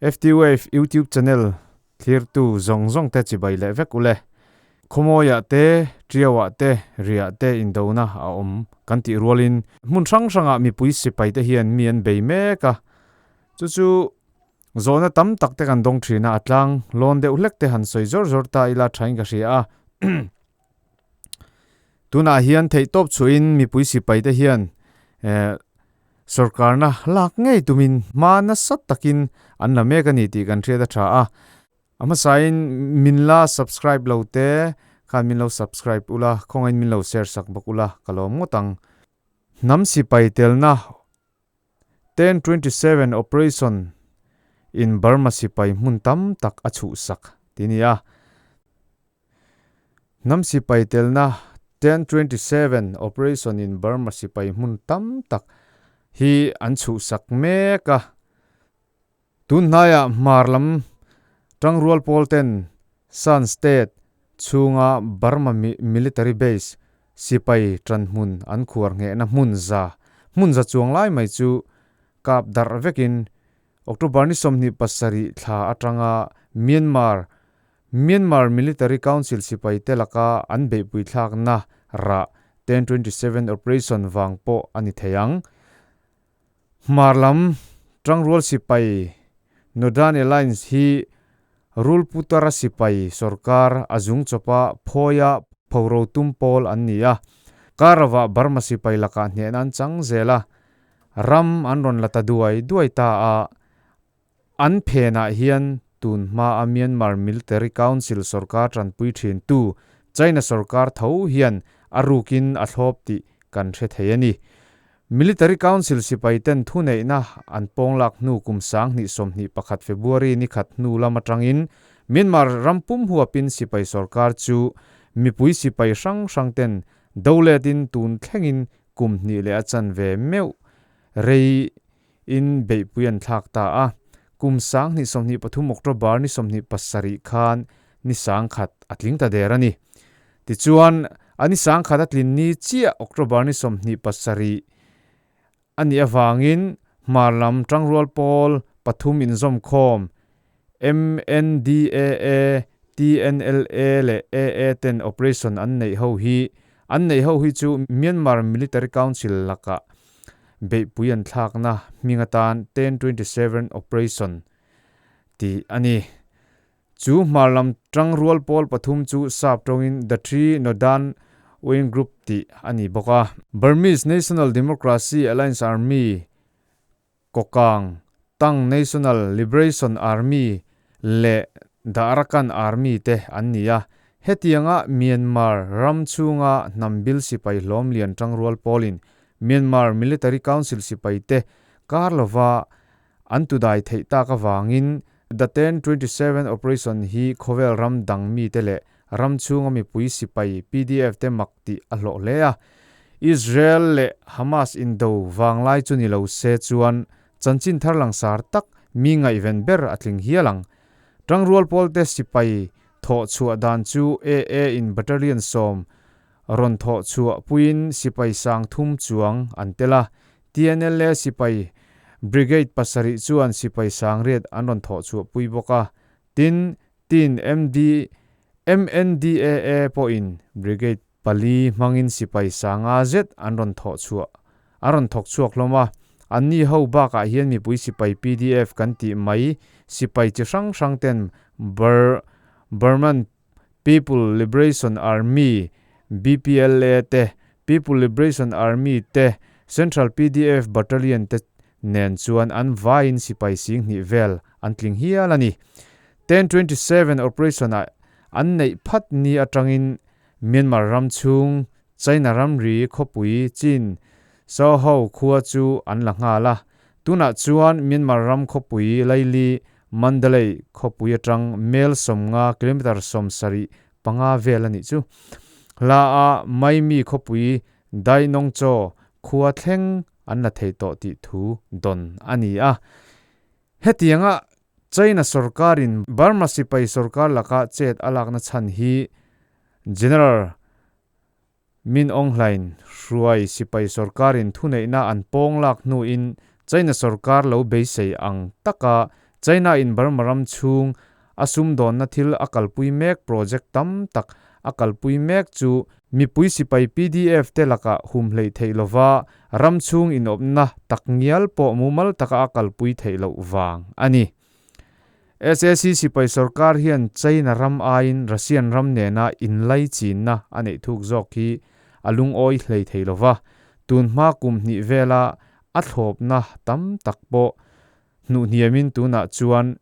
FT Wave YouTube channel thlirtu zawng zawng te chibai leh vek ule. Khawmawiah te, Tiauah te, Riah te indona a awm kan tih rualin hmun hrang hrangah mipui sipai te hian mi an bei mek a. Chu chu zawhna tam tak te kan dawng thin a, a tlang lawn deuh hlek te han sawi zawr zawr ta ila thain ka hria a. Tunah hian theihtawp chhuahin mipui sipai te hian eh Sorkarna lak ngei tumin hma nasa takin an la mek a ni tih kan hriat a tha a. A hmasain min la subscribe lo te khan min lo subscribe ula, khawngaiin min lo share sak bawk ula ka lawm ngawt ang. Hnam sipai telna 1027 operation in Burma sipai hmun tam tak a chhuhsak ti nia. Hnam sipai telna 1027 operation in Burma sipai hmun tam tak hi an chhuhsak mek a. Tun hnaiah hmar lam tangrual pawl ten Shan State chhunga Burma military base sipai tan hmun an khuar nghehna hmun za hmun za chuang lai mai chu kap darh vekin October ni 27 thla atanga Myanmar Myanmar Military Council sipai te laka an beihpui thlakna rah 1027 operation vang pawh a ni thei ang. Hmar lam tangrual sipai Northern Alliance hi Rulputara sipai sorkar a zung chawpa phawia phoro tum pawl an ni a. Karawah Burma sipai lakah hnehna an chang zel a, ram an rawn la ta duai duai ta a. An phenah hian tun hmaa Myanmar Military Council sorkar tanpui thin tu China sorkar tho hian a rukin a thlawp tih kan hre thei a ni. Military Council sipai ten thuneihna an pawnglak hnu kum 2021 February ni khat hnu lam atangin Myanmar ram pum huapin sipai sorkar chu mipui sipai hrang hrang ten doletin tun thlengin kum hnih leh a chanve meuh rei in beihpui an thlak ta a. Kum 2023 October ni 27 khan ni 10,000 a tling ta der a ni. Tichuan, a ni 10,000 a tlin ni chiah October ni 27 ani awangin hmar lam tangrual pawl pathum inzawm khawm MNDAA, TNLA le AA ten operation an nei ho hi an nei ho hi chu Myanmar Military Council laka beihpui an thlakna hming atan 1027 operation ti ani. Chu hmar lam tangrual pawl pathum chu sap tawngin The Three Northern Wing Group ti ani bawk a. Burmese National Democracy Alliance Army Kokang Tang National Liberation Army le The Arakan Army te an ni a. Hetianga Myanmar ram chunga hnambil sipai hlawm lian tangrual pawlin Myanmar Military Council sipai te karlova an tudai theih tak awangin The 1027 operation hi khawvel ram dang mi te le ram chunga mipui sipai PDF te mak ti a hlawh hle a. Israel le Hamas indo wanglai chu ni lo se chuan chanchin thar langsar tak mi ngaihven ber a tling hialang. Tangrual pawl te sipai thaw chhuah dan chu AA in battalion sawm ron thaw chhuah puin sipai sang thum chuang an tela. TNLA sipai brigade pasarih chuan sipai sang riat an ron thaw chhuah pui bawk a. Tin tin MD MNDAA pawhin brigade pali hmangin sipai sanga zet an ron thaw chhuah an ron thawk chhuak hlawm a. An ni ho bakah hian mipui sipai PDF kan tih mai sipai chi hrang hrang ten Bur Burman People Liberation Army BPLA te People Liberation Army te Central PDF Battalion te nen chuan an vaiin sipai sing hnih vel an tling hial ani. 1027 operation a an neih phat ni atangin Myanmar ram chhung China ram ri khawpui chin so ho khua chu an la nghal a. Tunah chuan Myanmar ram khawpui laili Mandalay khawpui atang mel sawmnga kilometer sawm sarih panga vel ani chu. La a Maimi khawpui Dai Nong Chaw khua thleng an la thei tawh tih thu don ani a. Hetianga China sarkarin Burma sipai sarkar laka chet alakna chan hi General Min Aung Hlaing hruai sipai sarkarin thuneihna an pawng lak hnuin China sarkar lo beisei ang taka China in Burma ram chhung a sumdawnna thil a kalpui mek project tam tak a kalpui mek chu mipui sipai pdf te lakah hum hleih theih lova ram chhung inawpna tak ngial pawh mumal taka a kalpui theih loh vang a ni. SAC sipai sorkar hian China ram aiin Russian ram nena inlaichinna a neih thuk zawk hi a lungawi hlei thei lova, tunhma kum hnih vela a thlawpna tam tak pawh hnuhhniamin tunah chuan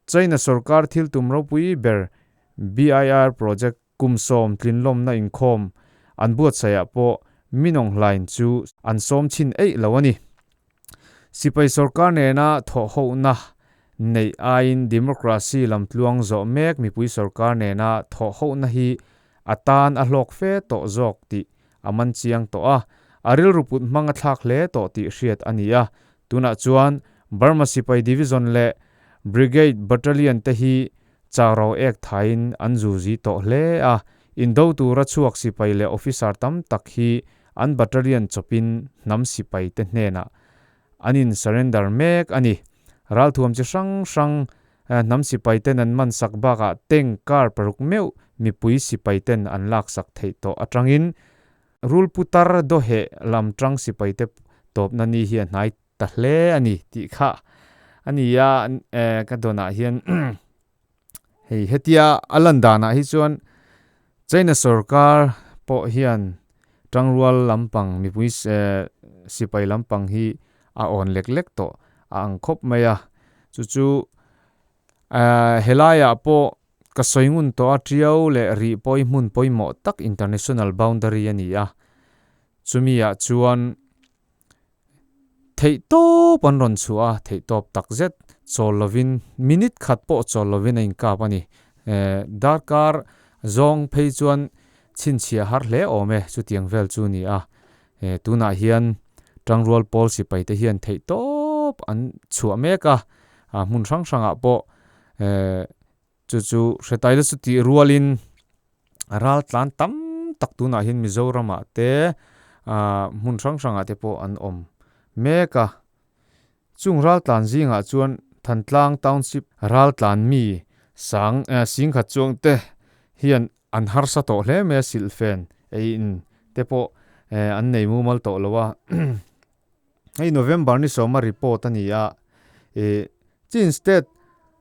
China sorkar thil tum ropui ber BIR project kum sawm tlinlawmna inkhawm an buatsaihah pawh Minawng Hlain chu an sawm chhin eih lo a ni. Sipai sorkar nena thawhhohna neih aiin democracy lamtluang zawh mek mipui sorkar nena thawhhohna hi a tan a hlawk fe tawh zawk tih a man chiang tawh a, a rilru put hmang a thlak hle tawh tih hriat a ni a. Tunah chuan Burma sipai division leh brigade battalion te hi chau ek thaiin an zuzi tawh hle a, indo tura chhuak sipai leh officer tam tak hi an battalion chawpin hnam sipai te hnenah an in surrender mek a ni. Ralthuam chi hrang hrang hnam sipai ten an man sak bakah tank car paruk meuh mipui sipai ten an lak sak theih tawh atangin rulputar dawheh lam tang sipai te tawpna ni hi a hnai ta hle a ni tih kha a ni a, ka dawnah hian hei hetia a lan danah hi chuan China sorkar pawh hian tangrual lampang mipui sipai lampang hi a awn lek lek tawh a ang khawp mai a, chu chu helaiah pawh ka sawi ngun tawh a tiau leh rih pawh hi hmun pawimawh tak international boundary a ni a, chumi ah chuan Theih tawp an rawn chhuah a, theih tawp tak zet chawl lovin minute khat pawh chawl lovin a inkap a ni. Darkar zawng phei chuan chhinchhiah har hle awm e, chutiang vel chu a ni a. Tunah hian Tangrual pawl sipai te hian theih tawp an chhuah mek a, hmun hrang hrangah pawh chu chu hretai la chu tih rualin Ral tlan tam tak tunah hian Mizoramah te ah hmun hrang hrangah te pawh an awm mek a. Chung ral tlan zingah chuan Thantlang Township ral tlan mi sang eh singkhat chuang te hian an harsa tawh hle mai a silhfen ei in te pawh eh an nei mumal tawh lo a. Hei November ni sawma report a ni a, ih Chin State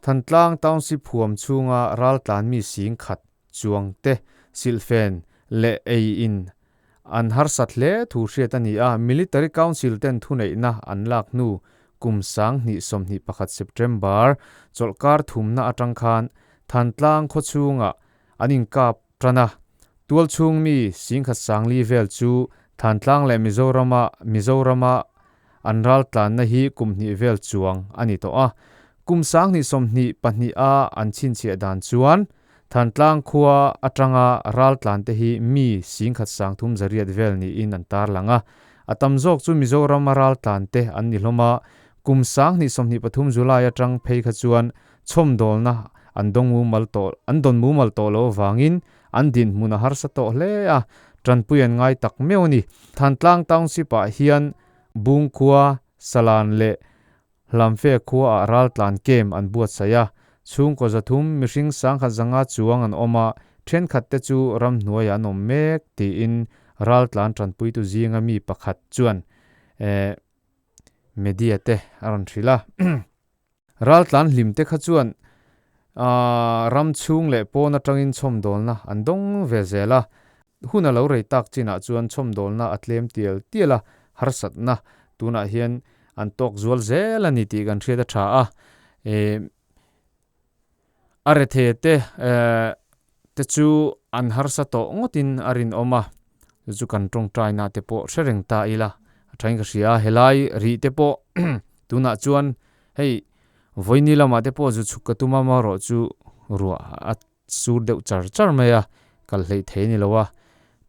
Thantlang Township huam chhunga raltlanmi sing khat chuang te silhfen leh ei in an harsat hle thu hriat a ni a, Military Council ten thuneihna an lak hnu kum 2021 September chawlhkar thumna atang khan Thantlang khaw chhungah an inkap tan a, tualchhung mi singkhat sangli vel chu Thantlang leh Mizorama Mizorama an raltlanna hi kum hnih vel chuang a ni tawh a. Kum 2022 a an chhinchhiah dan chuan Thantlang khua atanga raltlante hi mi singkhat sangthum zariat vel niin an tarlang a. A tam zawk chu Mizorama raltlante an ni hlawm a, kum 2023 July atang phei kha chuan chhawmdawlna an dawng mumal tawh an dawn mumal tawh loh avangin an dinhmun a harsa tawh hle a, tanpui an ngai tak meuh a ni. Thantlang Township-ah hian Bungkhua, Salan leh Hlamfe khuaah raltlan camp an buatsaih a, chhungkaw zathum mihring sangkhat zanga chuang an awm a, thenkhat te chu ramhnuaiah an awm mek tiin raltlan tanpuitu zinga mi pakhat chuan media te a rawn hrilh a. Raltlan hlim te kha chuan ram chhung leh pawn atangin chhawmdawlna an dawng ve zel a, hun a lo rei tak chinah chuan chhawmdawlna a tlem tial tial a, harsatna tunah hian an tawk zual zel a ni tih kan hriat a tha a. A rethe te te chu an harsa tawh ngawtin a rinawm a, chu chu kan tawngtaina te pawh hre reng ta ila a thain ka hria a, helai rih te pawh tunah chuan hei vawiini lamah te pawh zu chhuk ka tum a marawh chu ruah a sur deuh char char mai a, kal hleih thei a ni lo a,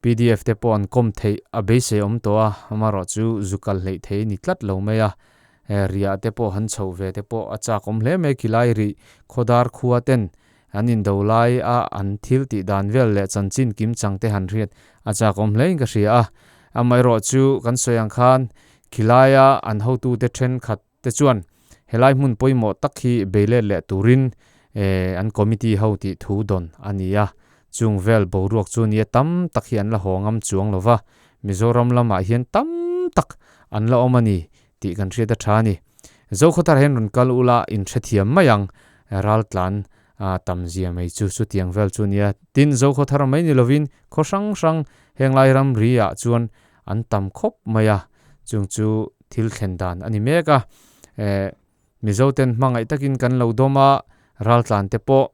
pdf te pawh an kawm theih a beisei awm tawh a, amarawh chu zu kal hleih thei a ni tlat lo mai a, riah te pawh han chhoh ve te pawh a chak awm hle mai khilai rih khawdar khua ten an indo lai a an thil tih dan vel leh chanchin kim chang te han hriat a chak awm hle in ka hria a, amaherawh chu kan sawi ang khan khilaia an hotu te thenkhat te chuan. Helai hmun pawimawh tak hi beilet leh turin an committee ho tih thu dawn a ni a. Chung vel boruak chu nia tam tak hi an la haw ngam chuang lo va, Mizoram lamah hian tam tak an la awm a ni tih kan hriat a tha a ni. Zokhawthar hian rawn kal ula inhrethiam mai ang raltlan tam zia mai chu chutiang vel chu nia. Tin, Zokhawthar mai ni lovin khaw hrang hrang henglai ramri ah chuan an tam khawp mai a, chung chu thil thlen dan a ni mek a. Mizo ten hmangaih takin kan lo dawm a, raltlan te pawh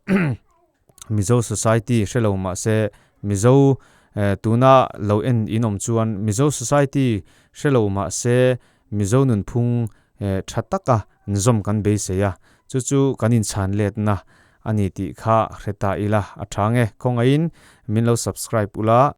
Mizo Society hre lo mah se Mizo tuna lo en in awm chuan Mizo Society hre lo mah se Mizo nunphung tha taka an zawm kan beisei a, chu chu kan inchhan letna a ni tih kha hre ta ila a tha nge. Khawngaihin min lo subscribe ula.